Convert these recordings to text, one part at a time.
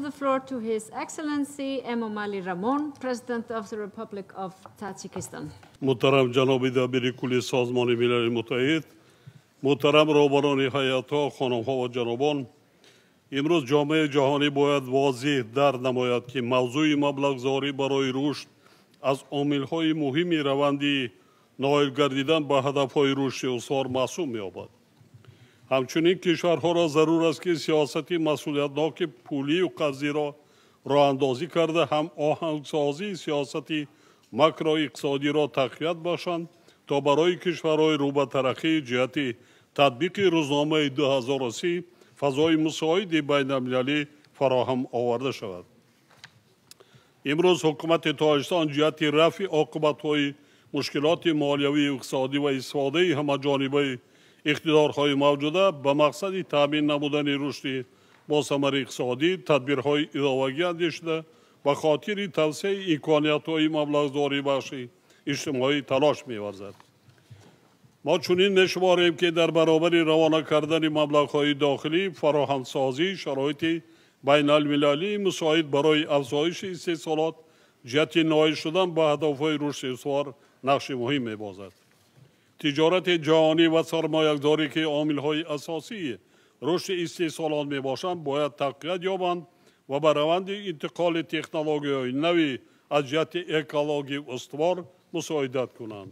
give the floor to His Excellency Emomali Rahmon, President of the Republic of Tajikistan. Муҳтарам ҷаноби дабири кулли Созмони Милали Муттаҳид, муҳтарам роҳбарони ҳайатҳо, хонумҳо ва ҷанобон, имрӯз ҷомеаи ҷаҳонӣ бояд возеҳ дарк намояд, ки мавзӯи маблағгузорӣ барои рушд аз омилҳои муҳими раванди ноил гардидан ба ҳадафҳои рушди устувор маҳсуб меёбад. Ҳамчунин кишварҳоро зарур аст, ки сиёсати масъулиятноки пулию қарзиро роҳандозӣ карда, ҳам оҳангсозии сиёсати макроиқтисодиро тақвият бахшанд, то барои кишварҳои рӯ ба тараққӣ ҷиҳати татбиқи рӯзномаи 2030 фазои мусоиди байналмилалӣ фароҳам оварда шавад. Имрӯз ҳукумати Тоҷикистон ҷиҳати рафъи оқибатҳои мушкилоти молиявию иқтисодӣ ва истифодаи ҳамаҷонибаи иқтидорҳои мавҷуда ба мақсади таъмин намудани рушди босамари иқтисодӣ тадбирҳои иловагӣ андешида, ба хотири тавсеаи имкониятҳои маблағгузории бахши иҷтимоӣ талош меварзад. Мо чунин мешуморем, ки дар баробари равона кардани маблағҳои дохилӣ, фароҳамсозии шароити байналмилалии мусоид барои афзоиши истеҳсолот ҷиҳати ноил шудан ба ҳадафҳои рушди устувор нақши муҳим мебозад. Тиҷорати ҷаҳонӣ ва сармоягузорӣ, ки омилҳои асосии рушди истеҳсолот мебошанд, бояд тақвият ёбанд ва ба раванди интиқоли технологияҳои нави аз ҷиҳати экологӣ устувор мусоидат кунанд.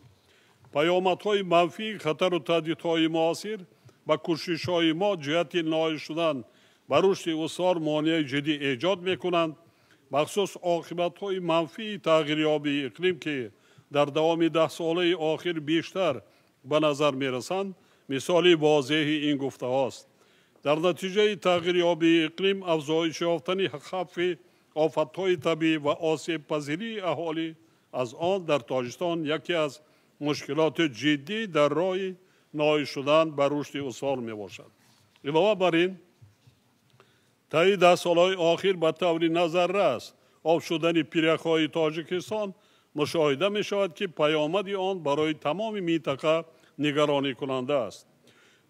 Паёмадҳои манфии хатару таҳдидҳои муосир ба кӯшишҳои мо ҷиҳати ноил шудан ба рушди устувор монеаи ҷиддӣ эҷод мекунанд. Махсус оқибатҳои манфии тағйирёбии иқлим, ки дар давоми 10 солаи охир бештар ба назар мерасанд, мисоли возеҳи ин гуфтаҳост. Дар натиҷаи тағйирёбии иқлим афзоиш ёфтани хавфи офатҳои табиӣ ва осебпазирии аҳолӣ аз он дар Тоҷикистон яке аз мушкилоти ҷиддӣ дар роҳи ноил шудан ба рушди устувор мебошад. Илова бар ин, таи 10 солҳои охир ба таври назаррас об шудани пиряхҳои Тоҷикистон мушоҳида мешавад, ки паёмади он барои тамоми минтақа нигаронӣкунанда аст.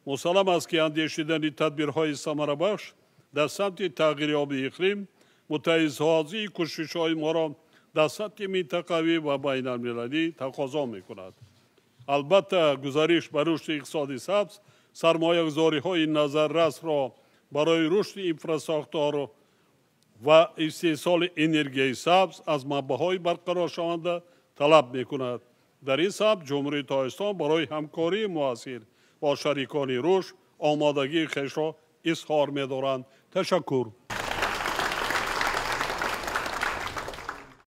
Мусаллам аст, ки андешидани тадбирҳои самарабахш дар самти тағйирёбии иқлим муттаҳидсозии кӯшишҳои моро дар сатҳи минтақавӣ ва байналмилалӣ тақозо мекунад. Албатта, гузариш ба рушди иқтисоди сабз сармоягузориҳои назаррасро барои рушди инфрасохтор ва истеҳсоли энергияи сабз аз манбаъҳои барқароршаванда талаб мекунад. Дар ин самт Ҷумҳурии Тоҷикистон барои ҳамкории муассир бо шарикони рушд омодагии хешро изҳор медоранд. Ташаккур.